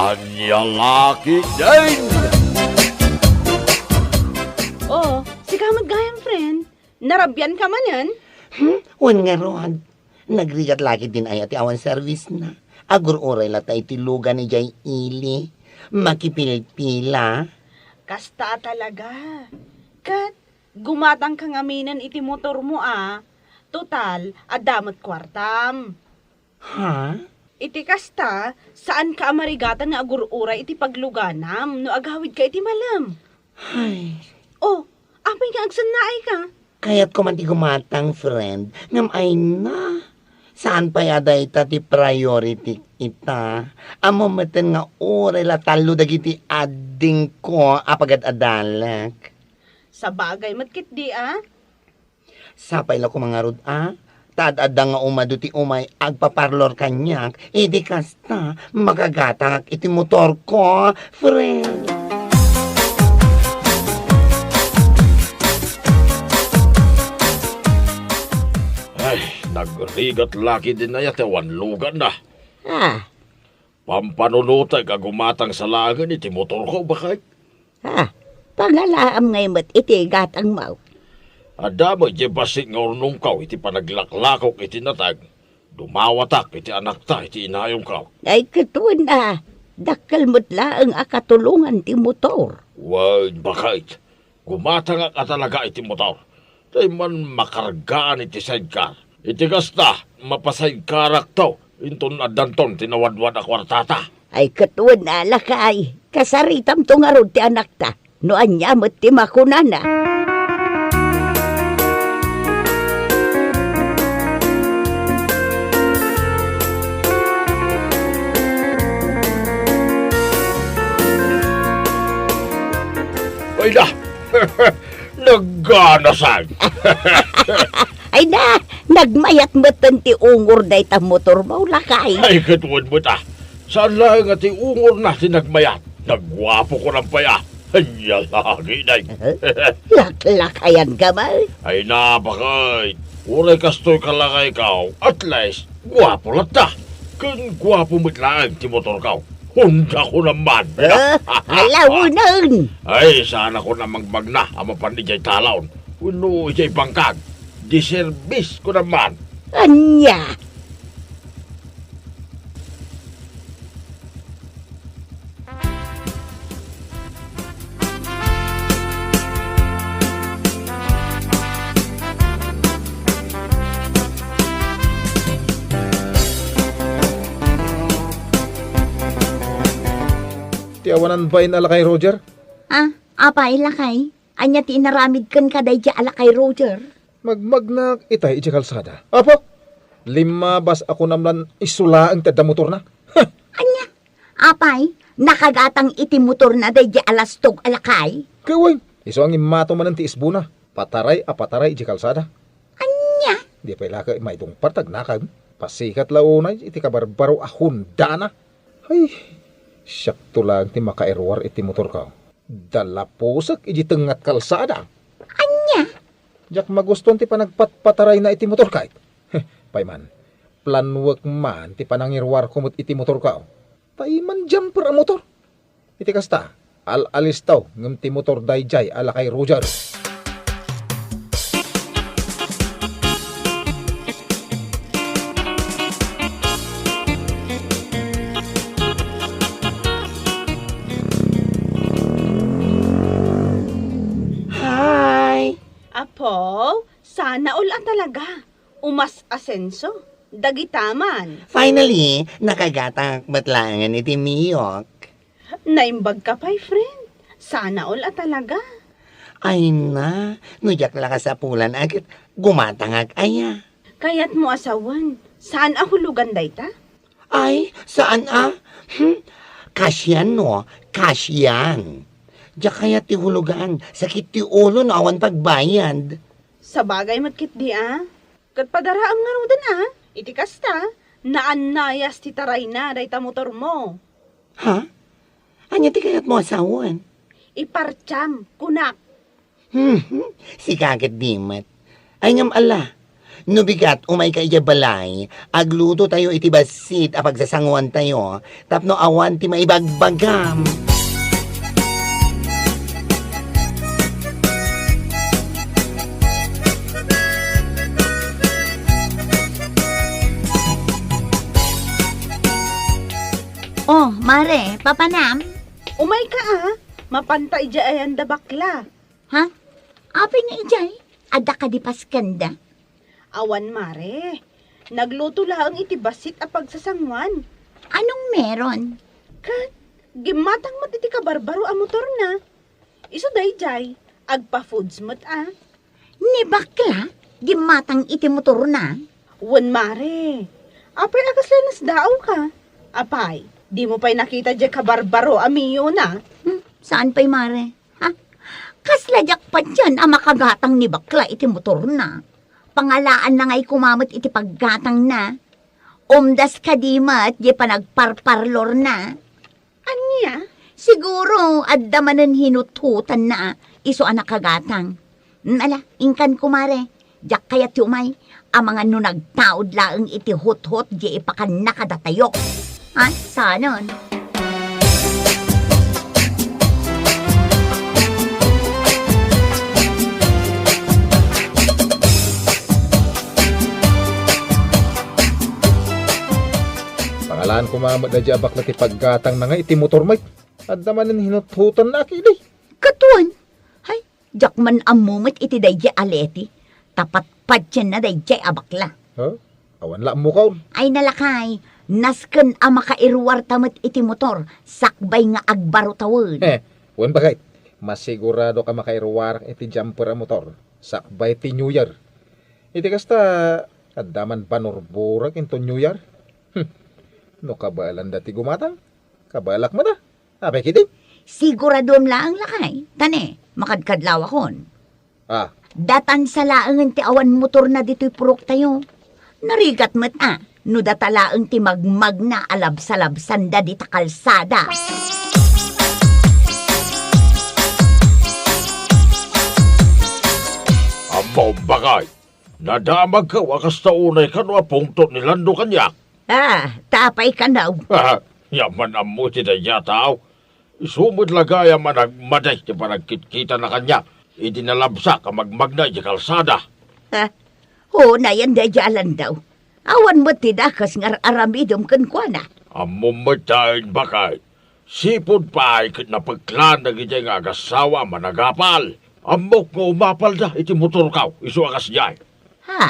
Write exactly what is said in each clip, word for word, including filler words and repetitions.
Ania la ketdin? Oh, sika met gayam, friend. Narabian ka manen? Hmm? Wen ngarud. Nagrigat la ketdin aya ti awan servisna. Agur-uray latta iti lugan idiay ili. Makipilpila. Kasta a talaga. Ket gumatangka ngaminen iti motormo a. Total, adda met kuartam. Ha? Iti kasta, saanka a marigatan nga agur-uray iti pagluganam no agawidka iti malem. Ay. Oh, apay nga agsannaayka? Kayatko man ti gumatang, friend, ngem ayna. Saan pay a dayta ti priority ita? Ammom metten nga uray la tallo dagiti addingko a pagad-adalek. Sabagay met ketdi a. Sapay la koma ngarud a, ta ad-adda nga umadu ti umay agpaparlor kaniak, idi kasta, makagatangak iti motorko, friend. Ay, nagrigat la ketdin aya ti awan luganna. Ah. Pampanunotek a gumatang sa laengen iti motorko, baket. Ha, pangalaam ngay met iti gatangmo. Adda met diay bassit nga urnongko iti panaglaklakok iti nateng. Dumawatak iti anakta iti inayongko. Ay, ket wen a, dakkel met laeng a katulongan ti motor. Wen, baket. Gumatangak a talaga iti motor. Tay man makargaan iti sidecar. Iti kasta, mapasidecarakto, inton addanton ti nawadwad a kuartata. Ay, ket wen a, lakay, kasaritamto ngarud ti anakta, no ania met ti makunana. Ay na! Nagganasag! Ay na, nagmayat metten ti ungor dayta motormo, lakay. Ay, ket wen met a. Saan laeng a ti ungorna ti nagmayat. Nagguapo kunam pay a. Ania la ketdin? Laklakayan ka man. Ay na, baket. Uray kastoy ka, lakayko, at least, guapo latta. Ken guapo met laeng ti motorko. Honda kunam man. Ah, alawenen. Ay, saan a kunam a magmagna a mapan idiay talon wenno idiay bangkag. Diserbis kunam man. Ania? Ti awanan bain a lakay, Roger? Ah, apay, lakay? Ania ti inaramid kenka daydiay a lakay, Roger? Magmagnak itay idiay kalsada. Apo! Limmabas a kunam lan isu laeng ti adda motorna. Huh! Ania? Apay, nakagatang iti motorna daydiay a lastog a lakay? Ket wen, isu a ngimmato manen ti isbona. Pataray a pataray idiay kalsada. Ania? Di pay la ket maidungpat ti agnakem. Pasikat la unay iti kabarbaro a Honda-na. Ay, siakto laeng ti makairuar iti motorko. Dalapusek idiay tengnga ti kalsada. Ania? Diak magustuan ti panagpatpatarayna iti motorko. Heh, pay man, planuek man ti panangiruarko met iti motorko. Tay man jumper a motor. Iti kasta, al-alistaw ngem ti motor daydiay a lakay Roger. Hi! Apo, sana all a talaga. Umas asenso. Dagita man. Finally, nakagatangak met laengen iti miyok. Naimbag ka pay, friend. Sana all a talaga. Ay na, no diak la kasapulan a ket gumatangak aya. Kayatmo a sawen, saan a hulugan dayta? Ay, saan a? Hmm? Kasian no, kasian. Diak kayat ti hulugan, sakit ti ulo no awan pagbayad. Sabagay met ketdi a. Ket padaraem ngaruden a, iti kasta, naannayas ti tarayna dayta motormo. Ha? Ania ti kayatmo a sawen? Ipartiam, kunak. Hmm, sika ket di met. Ay ngem ala, No bigat, umayka idiay balay. Aglutotayo iti bassit a pagsasanguantayo tapno awan ti maibagbagam. Oh, Mare, papanam? Umayka, a. Mapanta idiay ayan da bakla. Ha? Apay nga idiay? Adda kadi paskanda? Awan, Mare. Nagluto laeng iti bassit a pagsasanguan. Anong meron? Ket, gimmatang met iti kabarbaro a motorna. Isu daydiay, agpa-foods met, a. Ni bakla, gimmatang iti motorna? Wen, Mare. Apay a kasla nasdaawka? Apay, dimo pay nakita diay kabarbaro a miyona? Hmm, saan pay, Mare? Ha? Kasla diak patien a makagatang ni bakla iti motorna. Pangalaanna ngay koma met iti paggatangna. Umdas kadi met diay panagparparlorna. Ania? Siguro, adda manen hinuthutanna, isu a nakagatang. Mm, ala, inkan, kumare. Diak kayat ti umay, amangan no nagtaud laeng iti huthot diay ipakanna kadatayo. Ha? Saanen? Pangalaan koma met daydiay a bakla ti paggatangna nga iti motor, Mike. Adda manen hinuthutanna a kidi. Kaduan? Hay, diak man ammo met iti daydiay a Leti. Ta patpatienna daydiay a bakla. Ha? Awan la ammokon. Ay, nalakay, nasken a makairuarta met iti motor, sakbay nga agbarotawen. Eh, wen, bagay, masiguradok a makairuarak iti jumper a motor, sakbay ti New Year. Iti kasta, adda man banurburak inton New Year. Hmm. No kabaelanda ti gumatang, kabaelak met a. Apay ketdi? Siguraduem laeng, lakay. Ta ne, makadkadlawakon. Ah. Datan sa laengen ti awan motorna ditoy puroktayo. Narigat met a, no data laeng ti magmagna a labsalabsanda dita kalsada. Ammom, bakay, nadamagko a kasta unay kano a pungtot ni Lando kaniak. Ah, ta apay kano? Ah, yaman ammo ti daydiay a tao. Isu met la gayam a nagmadi ti panagkitkitana kaniak idi nalabsak a magmagna idiay kalsada. Ah, unayen daydiay a Lando. Awan met ti dakes nga ar-aramidem kenkuana. Ammom met ta, bakay. Sipud pay ket napeklan dagidiay nga agassawa a managapal. Ammok nga umapalda iti motorko, isu a kasdiay. Ha?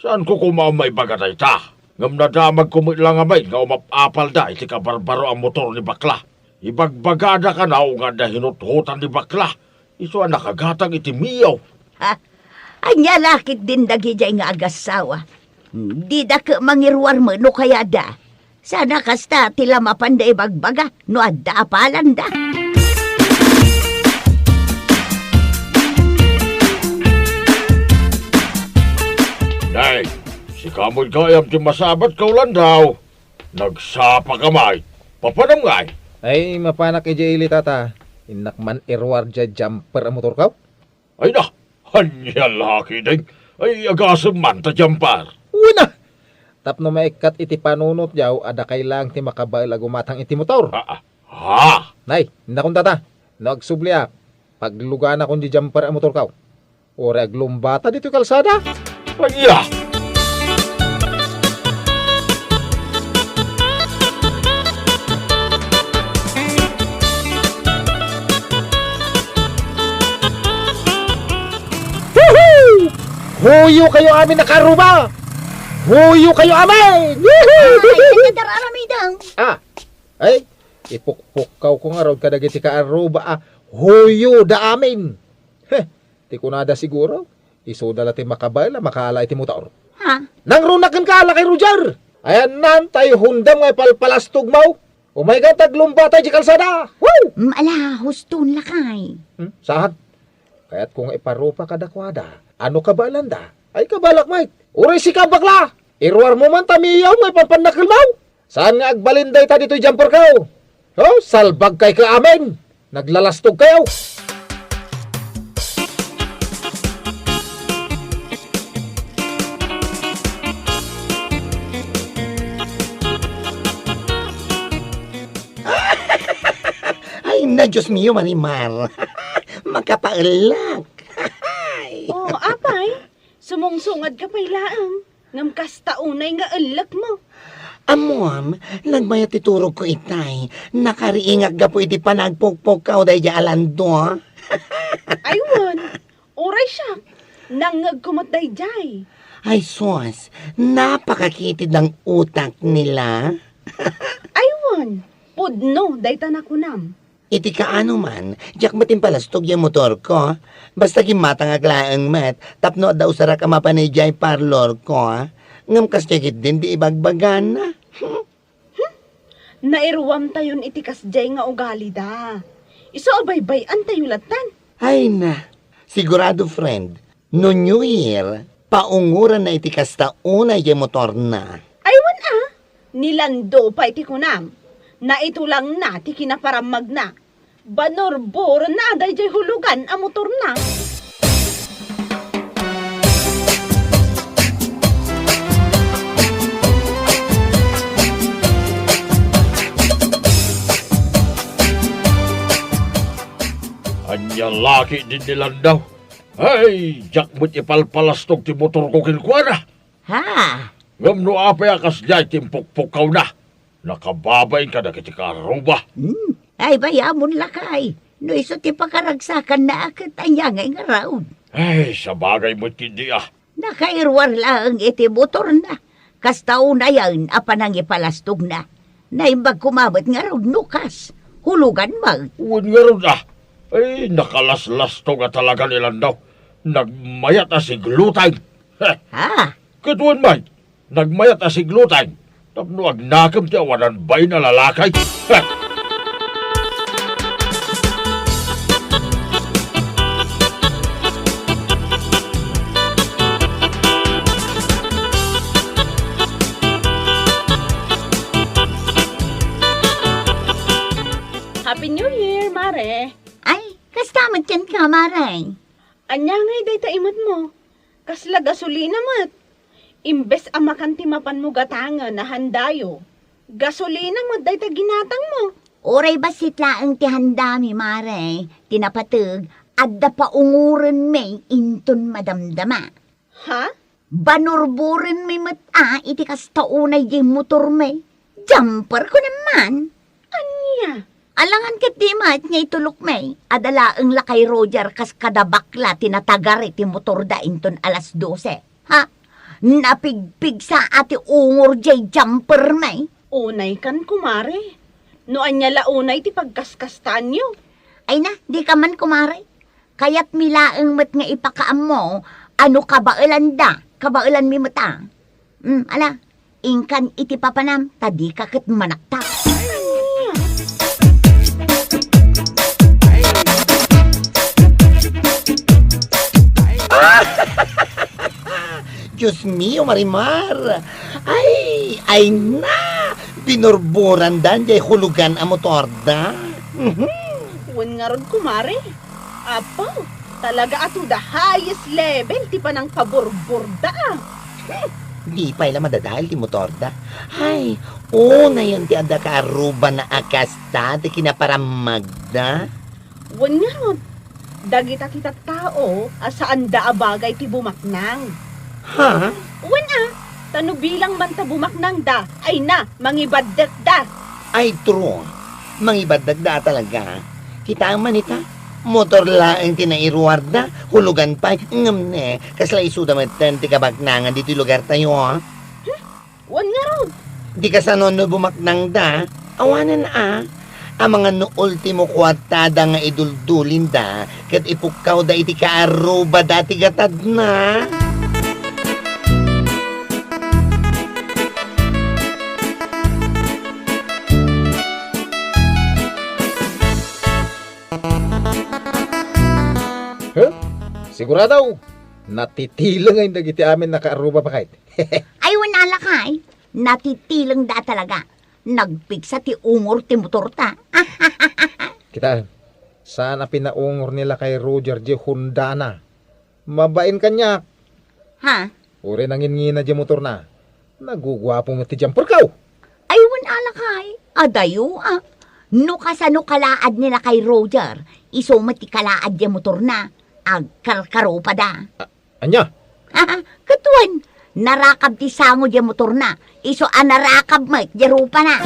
Saanko koma a maibaga dayta. Ngem nadamagko met la ngamin nga umap-apalda iti kabarbaro a motor ni bakla. Ibagbagada kano nga adda hinuthutan ni bakla, isu a nakagatang iti miyo. Ha? Ania la ketdin dagidiay nga agassawa? Dida ket mangiruar met no kayatda. Saan a kasta ti la mapanda ibagbaga no adda apalanda. Nay, sika met gayam ti masabat ka, Ulandaw. Nagsapaka met. Papanam ngay? Ay, mapanak idiay ili, tata. Innak man iruar diay jumper a motorko. Ay na, ania la ketdin? Ay, agasem man ta jumper. Wen a! Tapno maikkat iti panunotyo a dakay laeng ti makabael a gumatang iti motor. Ah, ah. Ha? Nay, innakon, tata. No agsubliak, pagluganakon diay jumper a motorko. Uray aglumbata ditoy kalsada. Aya! Woohoo! Huyo kayo amin a karuba! Huyo kayo amin! Woohoo! Ay, kanya dararamidang. Ah, ay, ipukpukkaw ko ngarud kadagiti kaaruba a huyo da amin. Heh, ti kunada siguro, isuda la ti makabael a makaala iti motor. Ha? Nangrunak kenka, lakay Roger! Ayanna, tay Honda nga ipalpalastogmo. Umayka ta aglumbata idiay kalsada. Woo! Mm, ala, huston, lakay. Hmm? Saan? Kayatko nga iparupa kadakuada. Ano kabaelanda? Ay, kabaelak met. Uray sika, bakla! Iruarmo man ta miyaw nga ipanpannakelmo. Saan nga agbalin dayta ditoy jumperko? Oh, salbagkay ka amin! Naglalastogkayo! Na, Dios mio, Marimar. Makapaellak. Oh, apay? Sumungsungadka pay laeng. Ngem kasta unay nga ellekmo. Ammom, nagmayat ti turogko itay. Nakariingak gapu iti panagpukpukkaw daydiay a lando. Ay wen, uray siak, nangngegko met daydiay. Ay sus, napakakitid ng utak nila. Ay wen, pudno dayta nakunam. Iti kaano man, diak met impalastog diay motorko. Basta gimmatangak laeng met, tapno adda usarak a mapan idiay parlorko. Ngem kasdiay ketdin ti ibagbagana. Hmm? Nairuamtayon iti kasdiay nga ugalida. Isu a baybay-antayo lattan. Ay na, sigurado, friend, no New Year, paungoranna iti kasta unay diay motorna. Ay wen a, ni Lando pay ti kunam. Naitulangna ti kinaparammagna. Banurburenna daydiay hulugan a motorna. Ania la ketdin ni Lando? Ay, diak met ipalpalastog ti motorko kenkuana. Ha? Ngem no apay a kasdiay ti impukpukkawna? Nakababain kadagiti kaarruba. Hmm. Ay, bayamon, lakay. No isu ti pakaragsakanna, ket ania ngay ngarud? Ay, sabagay met ketdi a. Nakairuar laeng iti motorna. Kasta unayen a panangipalastogna. Naimbag koma met ngarud no kas. Hulugan met. Wen ngarud a. Ay, nakalaslastog a talaga ni Lando. Nagmayat a siglutang. Heh. Ha? Ket wen met, nagmayat a siglutang tapno agnakem ti awanan bain a lalaki. Heh. Happy New Year, Mare! Ay, kasta met kenka, Mare. Ania ngay dayta imetmo? Kasla gasolina met. Imbes a makan ti mapanmo gatangen a handayo, gasolina met dayta ginatangmo. Uray bassit laeng ti handami, Mare, ti napateg, adda paungorenmi inton madamdama. Ha? Banurburenmi met a iti kasta unay diay motormi. Jumper kunam man. Ania? Alangan ketdi met nga itulokmi, adda laeng lakay Roger kas kada bakla ti natagari ti motorda inton alas dose. Ha? Napigpigsa a ti ungor diay jumpermi. Unaykan, kumare. No ania la unay ti pagkaskastaanyo? Ay na, dika man, kumare. Kayatmi laeng met nga ipakaammo a no kabaelanda, kabaelanmi met a. Hmm, ala, inkan iti papanam, ta dika ket manaktak. Dios mio, Marimar! Ay, ay na! Binurburandan diay hulugan a motorda. Mhm. Wen ngarud, kumare. Apo, talaga a to the highest level ti panangpaburburda, a. Hmm, di pay la madadael ti motorda. Ay, unayen ti adda kaarrubana a kasta ti kinaparammagda. Wen ngarud, dagita ti tattao a saanda a bagay ti bumaknang. Ha? Wen a, ta no bilang man ta bumaknangda, ay na, mangibaddekda. Ay, true. Mangibaddekda a talaga. Kitaem man ita, motor laeng ti nairuarda, hulugan pay, ngem ne, kasla isuda metten ti kabaknangan ditoy lugartayo, a? Hmm? Wen ngarud. Di kasano no bumaknangda, awanen a. Amangan no ultimo kuartada nga iduldulinda, ket ipukkawda iti kaarrubada ti gatadna. Huh? Sigurado, natitileng ngay dagiti amin a kaarruba, baket. Ay, wen a lakay, natitilengda a talaga. Nagpigsa ti ungor ti motorta. Kitaem, saan a pinaungor ni lakay Roger diay Honda na. Mabain kaniak. Ha? Uray nanginngina diay motorna. Naguguapo met ti jumperko. Ay, wen a lakay, adayo a. No kasano kalaad ni lakay Roger, isu met ti kalaad diay motorna, agkarkarupada. A-, ania? Ket wen, narakab ti sango diay motorna, isu a narakab met diay rupana.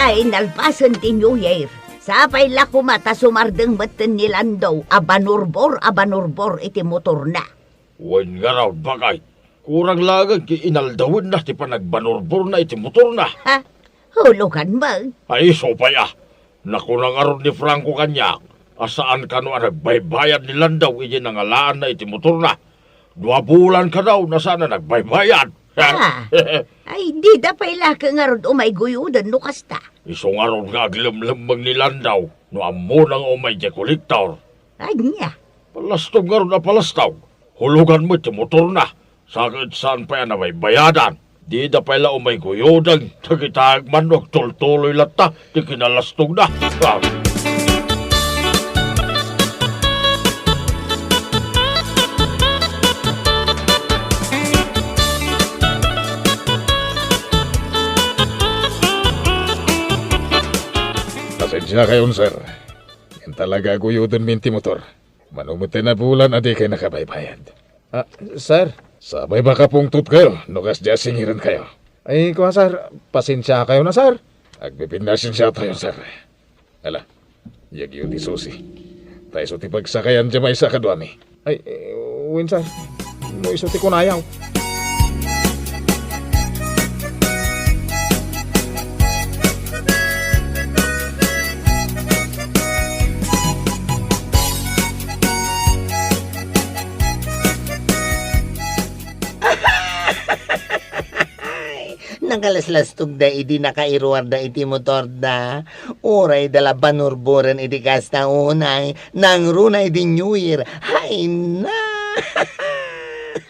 Ay, nalpasen ti New Year. Sapay la koma ta sumardeng metten ni Landaw a banurbor a banurbor iti motorna. Wen ngarud, baket. Kurang laengen ket inaldawenna ti panagbanurborna iti motorna. Ha? Hulogan met. Ay, isu pay a. Nakuna ngarud ni Franco kaniak a saan kano a nagbaybayad ni Landaw idi nangalaanna iti motorna. Dua bulan kadaw a saan a nagbaybayad. Ah. Ay, dida pay la ket ngarud umay guyoden no kasta. Isu ngarud nga aglemlemmeng ni Landaw no ammona nga umay diay kolektor. Ania? Palastog ngarud a palastog. Hulogan met ti motorna. Sa ket saan pay a nabaybayadan. Dida pay la umay guyoden, dagita agman no agtultuloy latta ti kinalastogda. Ah. Pasensiakayon, sir. Ngem talaga a guyodenmin ti motor. Mano met ti nabulan a dikay nakabaybayad. Ah, sir. Sapay makapungtotkayo no kasdi a singirenkayo. Ay, kua, sir. Pasensiakayon a, sir. Agpipinnasensiatayo, sir. Ala, yegyo ti susi. Ta isu ti pagsakayan diay maysa kaduami. Ay, eh, wen, sir. No isu ti kunayo. Ay, nakalaslastogda idi nakairuarda iti motorda. Uray da la banurboren iti kasta unay, nangruna idi New Year. Hay na!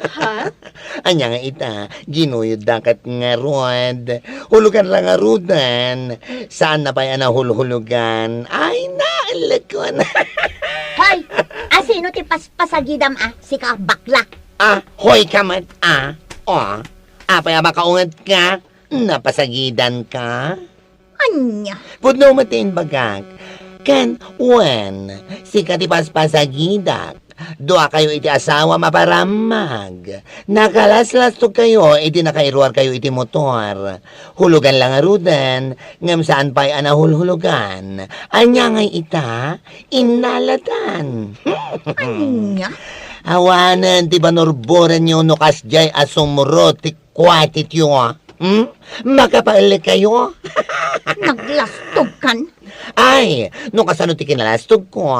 Ha? Ania nga ita, ginuyodda ket ngarud. Hulogan la ngaruden. Saan na pay a nahulhulogan. Ay na, alekon. Hoy! Asino ti paspasagidam a? Sika, bakla. Ah, hoy ka met, ah. O, apay a makaunget ka? Napasagidan ka? Ania? Pudno met ti imbagak. Ken, wen, sika ti paspasagidak. Duakayo iti asawa maparammag. Nakalaslastogkayo iti nakairuarkayo iti motor. Hulogan la ngaruden, ngem saan pay a nahulhulogan. Ania ngay ita? Innalatan. Ania? Awanen ti banurborenyo no kasdiay a sumro ti kuatityo. Hmm? Makapaellekayo? Naglastogkan? Ay, no kasano ti kinalastogko,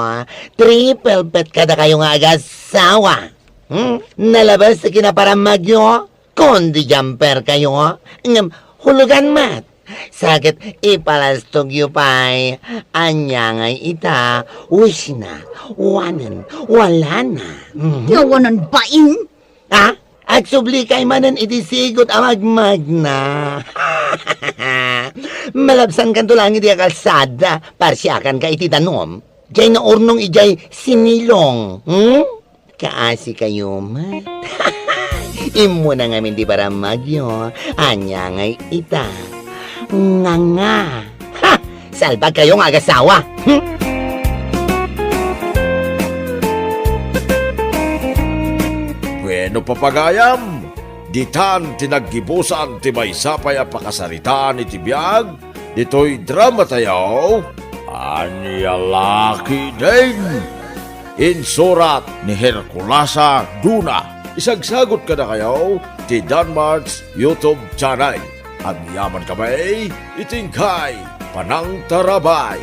triple pet kadakayo nga agasawa. Hmm? Nalabas ti kinaparammagyo? Kundi jumper kayo, ngem hulugan met. Sa ket ipalastogyo pay, ania ngay ita, wish na, wanen, wala na. Mhm. Ti awanan bain? Ha? Agsubli kay manen iti sigot a magmagna. Malabsankanto laeng iti kalsada, parsiakanka iti danum. Jay naurnong idiay sinilong, hmm? Kaasi kayo met. Immuna ngamin ti parammagyo. Ania ngay ita? Nga nga. Ha! Salbag kayo nga agasawa. Hmm? Bueno, papagayam, ditan ti naggibusan ti maysa pay a pakasaritaan iti biag ditoy drama tayo, Ania La Ketdin? Insurat ni Herculasa Duna. Isagsagot kadakayo ti Danmart's YouTube channel. Agyaman kami iti inkay panangtarabay.